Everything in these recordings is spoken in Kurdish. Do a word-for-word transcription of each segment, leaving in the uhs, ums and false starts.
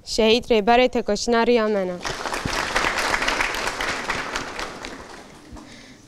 Şehîd Rêberê Têkoşîna Riya Me Ne.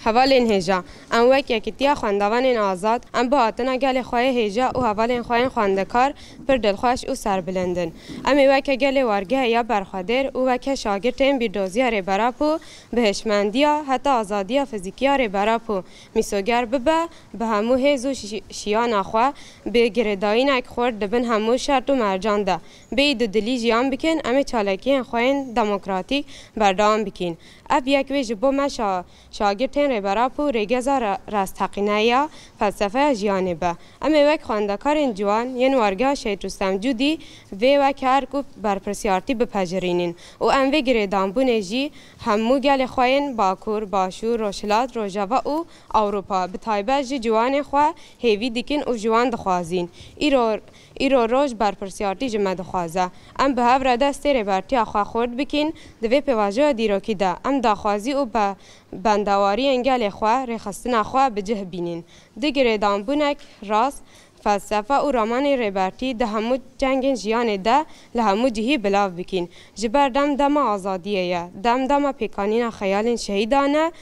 Hevalên hêja, em wek Yekîtiya Xwendevanên Azad, em bi hatina gelê xwe yê hêja û hevalên xwe yên xwendekar pir dilxweş û serbilind in. Em ê weke gelê wargehe ya berxwedêr û weke şagirtên bîrdoziya Rêber Apo bi hişmendiya heta azadiya fizîkî ya Rêber Apo mîsoger bibe, bi hemû hêz û şi-, şiyana xwe, bi girêdayînek xurt di bin hemû şert û mercan de, bêyî dudilî jiyan bikin, em ê çalakiyên xwe yên demokratîk berdewam bikîn. Ev yek wê ji bo me şa-, şagirtên Rêber Apo rêgeza ra-, rastaqîne ya felsefeya jiyanê be. Em ê wek xwendekarên ciwan yên wargeha Şehîd Rustem Cûdî vê wek erk û berpirsiyartî bipejirînin û em vê girêdanbûnê jî hemû gelê xwe yên Bakur, Başûr, Rojhilat, Rojava û Ewropa, bi taybet jî ciwanê xwe hêvî dikin û ji wan dixwazîn. Îro, îro roj berpirsiyartî ji me dixwaze. Em bi hev re destê rêbertiya xwe xurt bikin. Di vê pêvajoya dîrokî de em daxwazî û be-, bendewariyên gelê xwe, rêxistina xwe bi cih bînin. Di girêdanbûnek rast, felsefe û ramanê rêbertî di hemû cengên jiyanê de li hemû cihî bilav bikîn. Ji ber dem dema azadiyê ye, dem dema pêkanîna xeyalên şehîdan e,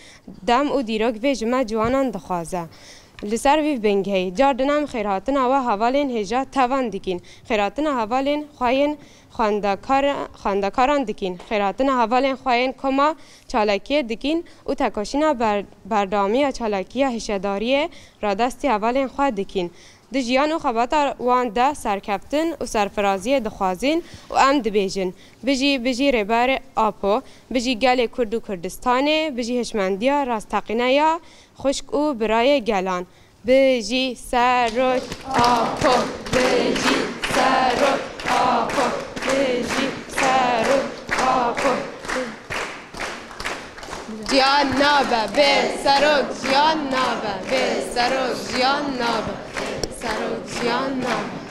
dem û dîrok vê ji me ciwanan dixwaze. Li ser vî bingehî, car din em xêrhatina we hevalên hêja tevan dikîn. Xêrhatina hevalên xwe yên xwendekar-, xwendekaran dikîn. Xêrhatina hevalên xwe yên koma çalakiyê dikîn û tekoşîna ber-, berdewamiya çalakiya hişedariyê radestî hevalên xwe dikîn. Di jiyan û xebata wan de serkeftin û serfiraziyê dixwazin û em dibêjin, bijî, bijî Rêberê Apo, bijî gelê Kurd û Kurdistanê, bijî hişmendiya rasteqîne ya xwişk û birayê gelan. Bijî Serok Apo, bijî Serok Apo, bijî Serok Apo. Jiyan nabe bê serok, jiyan nabe bê serok, jiyan nabe bê serok, jiyan nabe.